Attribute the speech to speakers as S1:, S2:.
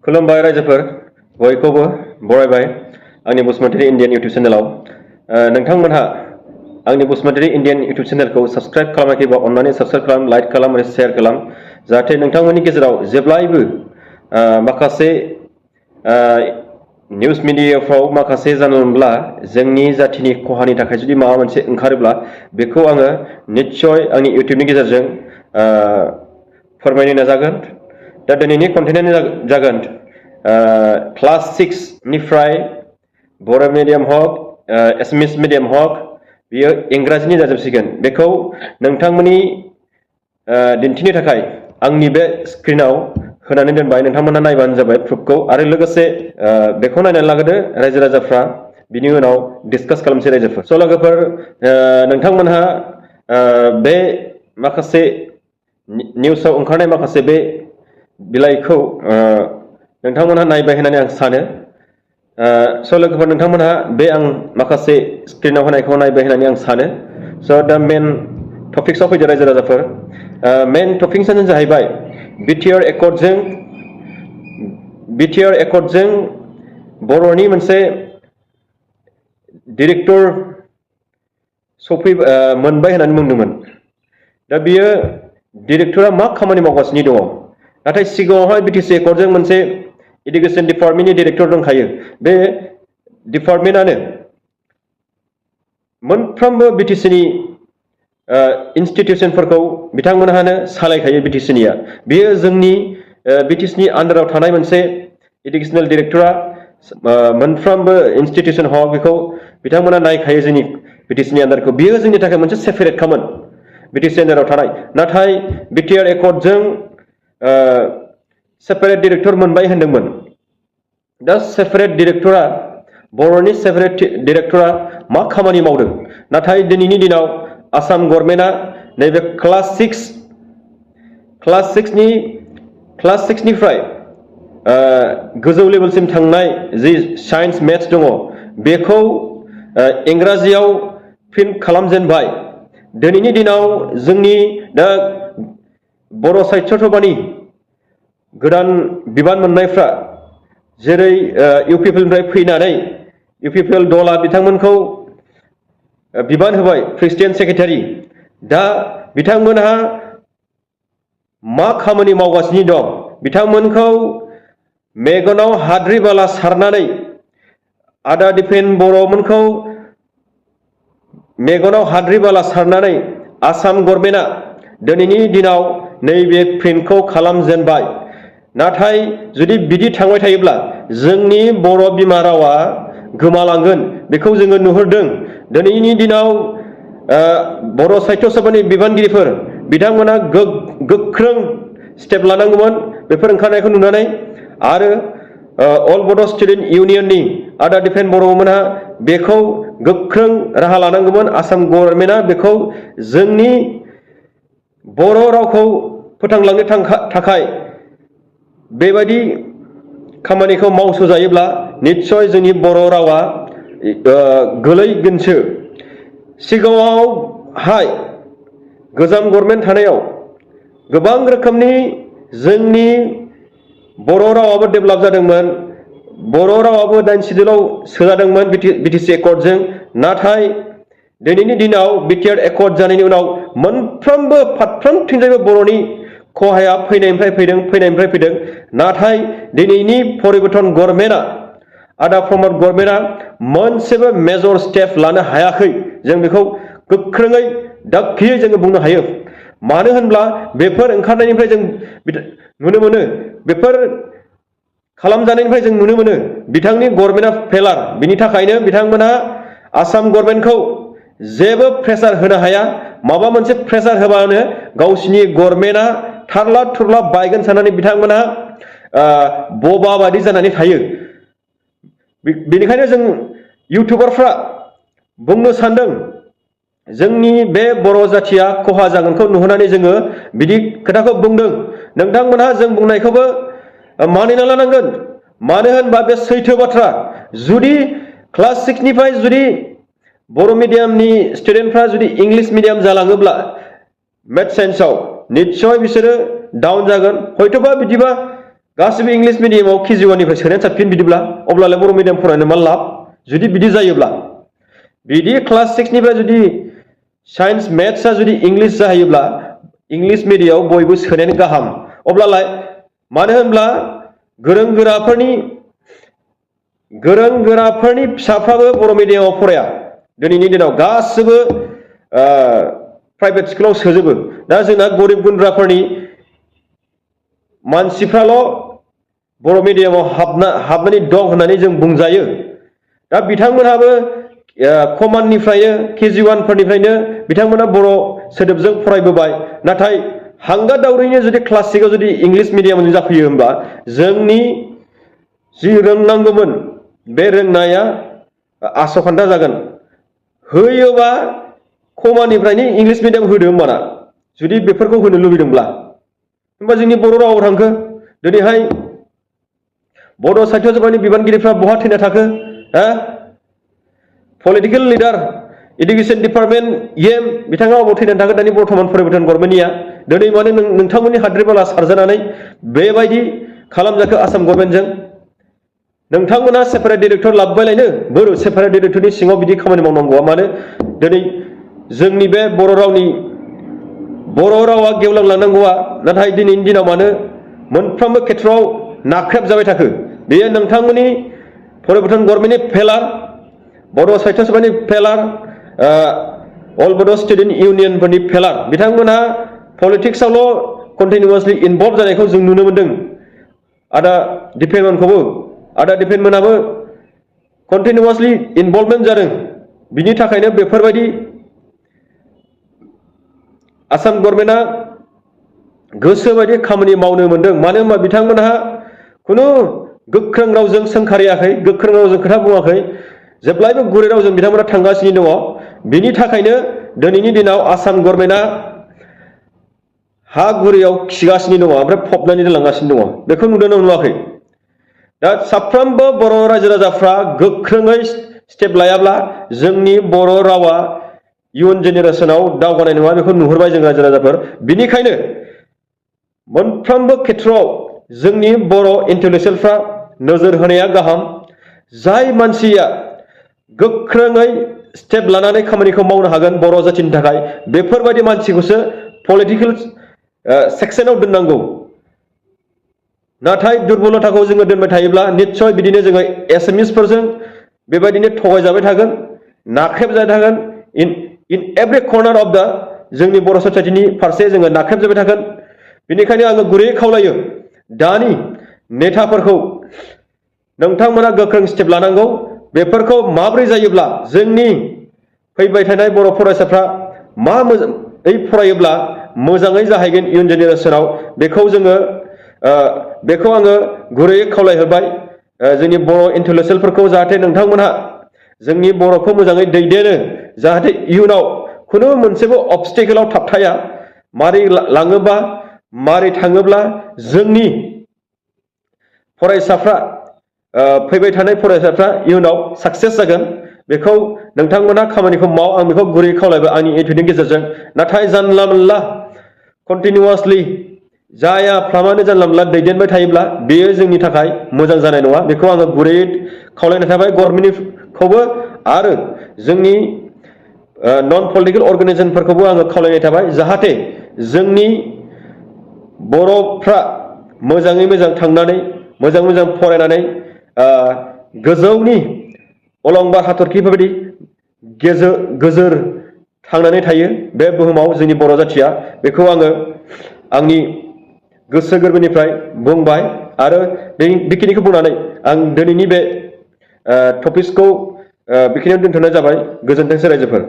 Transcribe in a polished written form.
S1: खुलुमबाय रायजोफोर बयखौबो बरायबाय आंनि बसुमतारी इन्डियान इउटुब चेनेलाव नोंथांमोनहा आंनि बसुमतारी इन्डियान इउटुब चेनेलखौ साबस्क्राइब खालामाखैबा अन्नानै साबस्क्राइब खालाम लाइक खालाम आरो शेयार खालाम जाहाथे नोंथांमोननि गेजेराव जेब्लायबो माखासे निउज मिडियाफ्राव माखासे जानोब्ला जोंनि जाथिनि खहानि थाखाय जुदि माबा मोनसे ओंखारोब्ला बेखौ आङो निश्चय आंनि इउटुबनि गेजेरजों फोरमायनो नाजागोन दा दिनैनि कन्टेन्टआनो जागोन क्लास 6 निफ्राय बर' मिडियाम हक एसामिस मिडियाम हक बियो इंराजिनि जाजोबसिगोन बेखौ नोंथांमोननि दिन्थिनो थाखाय आंनि बे स्क्रिनाव होनानै दोनबाय नोंथांमोना नायबानो जाबाय प्रुफखौ आरो लोगोसे बेखौ नायनानै लागोदो रायजो राजाफ्रा बिनि उनाव डिसकास खालामसै रायजोफोर स' लोगोफोर नोंथांमोनहा बे माखासे निउसाव ओंखारनाय माखासे बे बिलाइखौ नोंथांमोनहा नायबाय होननानै आं सानो स' लोगोफोर नोंथांमोनहा बे आं माखासे स्क्रिनाव होनायखौ नायबाय होननानै आं सानो स' दा मेन टपिक्सआव फैदो रायजो राजाफोर मेन टपिक्सआनो जाहैबाय बिटिआर एकर्डजों बर'नि मोनसे डिरेक्टर मोनबाय होननानै बुंदोंमोन दा बियो डिरेक्टरा मा खामानि मावगासिनो दङ नाथाय सिगाङावहाय बिटिसि एकर्डजों मोनसे इडुकेसन डिपार्टमेन्टनि डिरेक्टर दंखायो बे डिपार्टमेन्टआनो मोनफ्रोमबो बिटिसिनि इन्सटिटिउसनफोरखौ बिथांमोनहानो सालायखायो बिटिसिनिया बेयो जोंनि बिटिसिनि आन्डाराव थानाय मोनसे इडुकेसनेल डिरेक्टरा मोनफ्रोमबो इन्सटिटिउसन हक बेखौ बिथांमोना नायखायो जोंनि बिटिसिनि आन्डारखौ बियो जोंनि थाखाय मोनसे सेपारेट खामोन बिटिसि आन्डाराव थानाय नाथाय बिटिआर एकर्डजों सेपारेट डिरेक्टर मोनबाय होनदोंमोन दा सेपारेट डिरेक्टरा बर'नि सेपारेट डिरेक्टरा मा खामानि मावदों नाथाय दिनैनि दिनाव आसाम गभर्नमेन्टआ नैबे क्लास 6 निफ्राय गोजौ लेभेलसिम थांनाय जि साइन्स मेथ्स दङ बेखौ इंराजियाव प्रिन्ट खालामजेनबाय दिनैनि दिनाव जोंनि दा बर' साहित्य सभानि गोदान बिबान मोननायफ्रा जेरै इउपिपिएलनिफ्राय फैनानै इउपिपिएल दला बिथांमोनखौ बिबान होबाय प्रेसिडेन्ट सेक्रेटारि दा बिथांमोनहा मा खामानि मावगासिनो दं बिथांमोनखौ मेगनाव हाद्रि बाला सारनानै आदा दिपेन बर'मोनखौ मेगनाव हाद्रि बाला सारनानै आसाम गभर्नमेन्टआ दिनैनि दिनाव नैबे प्रिन्टखौ खालामजेनबाय नाथाय जुदि बिदि थांबाय थायोब्ला जोंनि बर' बिमा रावा गोमालांगोन बेखौ जोङो नुहुरदों दिनैनि दिनाव बर' साहित्य सभानि बिबानगिरिफोर बिथांमोना गोख्रों स्टेप लानांगौमोन बेफोर ओंखारनायखौ नुनानै आरो अल बड' स्टुडेन्ट इउनियननि आदा दिपेन बर'मोनहा बेखौ गोख्रों राहा लानांगौमोन आसाम गभर्नमेन्टआ बेखौ जोंनि बर' रावखौ फोथांलांनो थाखाय बेबायदि खामानिखौ मावसोजायोब्ला निश्चय जोंनि बर' रावा गोलैगोनसो सिगाङावहाय गोजाम गभर्नमेन्ट थानायाव गोबां रोखोमनि जोंनि बर' रावाबो डेभेलप जादोंमोन बर' रावाबो 9 सिडुलाव सोजादोंमोन बिटिसि एकर्डजों नाथाय दिनैनि दिनाव बिटिआर एकर्ड जानायनि उनाव मोनफ्रोमबो फारफ्रोमथिंजायबो बर'नि खहाया फैनायनिफ्राय फैदों नाथाय दिनैनि परिबर्तन गभर्नमेन्टआ आदा प्रमद गभर्नमेन्टआ मोनसेबो मेजर स्टेप लानो हायाखै जों बेखौ गोख्रोङै दाखियै जोङो बुंनो हायो मानो होनब्ला बेफोर ओंखारनायनिफ्राय जों नुनो मोनो बेफोर खालामजानायनिफ्राय जों नुनो मोनो बिथांनि गभर्नमेन्टआ फेलार बिनि थाखायनो बिथांमोनहा आसाम गभर्नमेन्टखौ जेबो प्रेसार होनो हाया माबा मोनसे प्रेसार होबानो गावसिनि गभर्नमेन्टआ थारला थुरला बायगोन साननानै बिथांमोनहा बबा बादि जानानै थायो बेनिखायनो जों इउटुबारफ्रा बुंनो सानदों जोंनि बे बर' जाथिया खहा जागोनखौ नुहुरनानै जोङो बिदि खोथाखौ बुंदों नोंथांमोनहा जों बुंनायखौबो मानिना लानांगोन मानो होनबा बे सैथो बाथ्रा जुदि क्लास 6 निफ्राय जुदि बर' मिडियामनि स्टुडेन्टफ्रा जुदि इंलिश मिडियाम जालाङोब्ला मेथ्स साइन्सआव निश्चय बिसोरो डाउन जागोन हयतोबा बिदिबा गासिबो इंलिश मिडियामाव KG1 निफ्राय सोनायानो साबसिन बिदिब्ला अब्लालाय बर' मिडियाम फरायनो मा लाब जुदि बिदि जायोब्ला बिदि क्लास 6 निफ्राय जुदि साइन्स मेथ्सआ जुदि इंलिश जायोब्ला इंलिश मिडियामाव बयबो सोनायानो गाहाम अब्लालाय मानो होनब्ला गोरों गोराफोरनि फिसाफ्राबो बर' मिडियामाव फराया दिनैनि दिनाव गासिबो प्राइभेट स्कुलाव सोजोबो दा जोंना गरिब गुन्द्राफोरनि मानसिफ्राल' बर' मिडियामाव हाबनानै दं होननानै जों बुंजायो दा बिथांमोनहाबो कमाननिफ्राय KG1 फोरनिफ्रायनो बिथांमोना बर' सोदोबजों फरायबोबाय नाथाय हांगा दावरैनो जुदि क्लास 6 आव जुदि इंलिश मिडियामजों जाफैयो होनबा जोंनि जि रोंनांगौमोन बे रोंनाया आसखान्दा जागोन होयोबा कमाननिफ्रायनो इंलिश मिडियाम होदो होमबाना जुदि बेफोरखौ होनो लुबैदोंब्ला होमबा जोंनि बर' रावाव थांखो दिनैहाय बड' साहित्य सभानि बिबानगिरिफ्रा बहा थैना थाखो political leader education department EM बिथाङा अबाव थैनानै थाखो दानि बर्थमान परिबर्तन गभर्नमेन्टनिया दिनै मानो नोंथांमोननि हाद्रिबाला सारजानानै बेबायदि खालामजाखो आसाम गभर्नमेन्टजों नोंथांमोना सेपारेट डिरेक्टर लाबोबायलायनो बोरो सेपारेट डिरेक्टरनि सिङाव बिदि खामानि मावनांगौआ मानो दिनै जोंनि बे बर' रावा गेवलांलांनांगौआ नाथाय दिनैनि दिनाव मानो मोनफ्रोमबो खेथ्रआव नाख्रेब जाबाय थाखो बेयो नोंथांमोननि परिबर्तन गभर्नमेन्टनि फेलार बड' साहित्य सभानि फेलार अल बड' स्टुडेन्ट इउनियनफोरनि फेलार बिथांमोनहा पलिटिक्सआवल' कन्टिनिउवासलि इनभल्भ जानायखौ जों नुनो मोन्दों आदा डिपेन्डमेन्टआबो कन्टिनिउवासलि इनभल्भमेन्ट जादों बिनि थाखायनो बेफोरबायदि आसाम गभर्नमेन्टआ गोसोबायदि खामानि मावनो मोन्दों मानो होनबा बिथांमोनहा खुनु गोख्रों रावजों सोंखारियाखै गोख्रों रावजों खोथा बुङाखै जेब्लायबो गुरै रावजों बिथांमोना थांगासिनो दङ बिनि थाखायनो दिनैनि दिनाव आसाम गभर्नमेन्टआ हा गुरैयाव खिगासिनो दङ ओमफ्राय फबनानै दोनलांगासिनो दङ बेखौ नुदोंना नुवाखै दा साफ्रोमबो बर' रायजो राजाफ्रा गोख्रोङै स्टेप लायाब्ला जोंनि बर' रावा इयुन जेनेरेसनाव दावगानाय नङा बेखौ नुहुरबाय जों रायजो राजाफोर बिनिखायनो मोनफ्रोमबो खेथ्रआव जोंनि बर' इन्टेलेक्सुवेलफ्रा नोजोर होनाया गाहाम जाय मानसिया गोख्रोङै स्टेप लानानै खामानिखौ मावनो हागोन बर' जाथिनि थाखाय बेफोरबायदि मानसिखौसो पलिटिकेल सेक्सनाव दोननांगौ नाथाय दुर्बलताखौ जोङो दोनबाय थायोब्ला निश्चय बिदिनो जोङो एसामिसफोरजों बेबायदिनो थगायजाबाय थागोन नाख्रेबजाबाय थागोन इन एभ्रि कर्नार अफ दा जोंनि बर' ससाइटिनि फारसे जोङो नाख्रेबजाबाय थागोन बेनिखायनो आङो गुरैयै खावलायो दानि नेताफोरखौ नोंथांमोना गोख्रों स्टेप लानांगौ बेफोरखौ माब्रै जायोब्ला जोंनि फैबाय थानाय बर' फरायसाफ्रा मा मोजाङै फरायोब्ला मोजाङै जाहैगोन इयुन जेनेरेसनाव बेखौ आङो गुरैयै खावलायहरबाय जोंनि बर' इन्टेलेक्सुवेलफोरखौ जाहाथे नोंथांमोनहा जोंनि बर'खौ मोजाङै दैदेनो जाहाथे इयुनाव खुनु मोनसेबो अबस्टेकेलाव थाबथाया मारै लाङोबा मारै थाङोब्ला जोंनि फरायसाफ्रा फैबाय थानाय फरायसाफ्रा इयुनाव साक्सेस जागोन बेखौ नोंथांमोना खामानिखौ माव आं बेखौ गुरै खावलायबाय आंनि एटिटिउडनि गेजेरजों नाथाय जानला मोनला कन्टिनिउवासलि जायाफ्रामानो जानला मोनला दैदेनबाय थायोब्ला बेयो जोंनि थाखाय मोजां जानाय नङा बेखौ आङो गुरैयै खावलायनाय थाबाय गभर्नमेन्टखौबो आरो जोंनि नन पलिटिकेल अर्गानाइजेसनफोरखौबो आङो खावलायनाय थाबाय जाहाथे जोंनि बर'फ्रा मोजाङै मोजां थांनानै मोजां मोजां फरायनानै गोजौनि अलंबार हाथरखिफोरबायदि गोजोर थांनानै थायो बे बुहुमाव जोंनि बर' जाथिया बेखौ आङो आंनि गोसो गोरबोनिफ्राय बुंबाय आरो बेखिनिखौ बुंनानै आं दिनैनि बे टपिक्सखौ बेखिनियाव दोनथ'नाय जाबाय गोजोनथोंसै रायजोफोर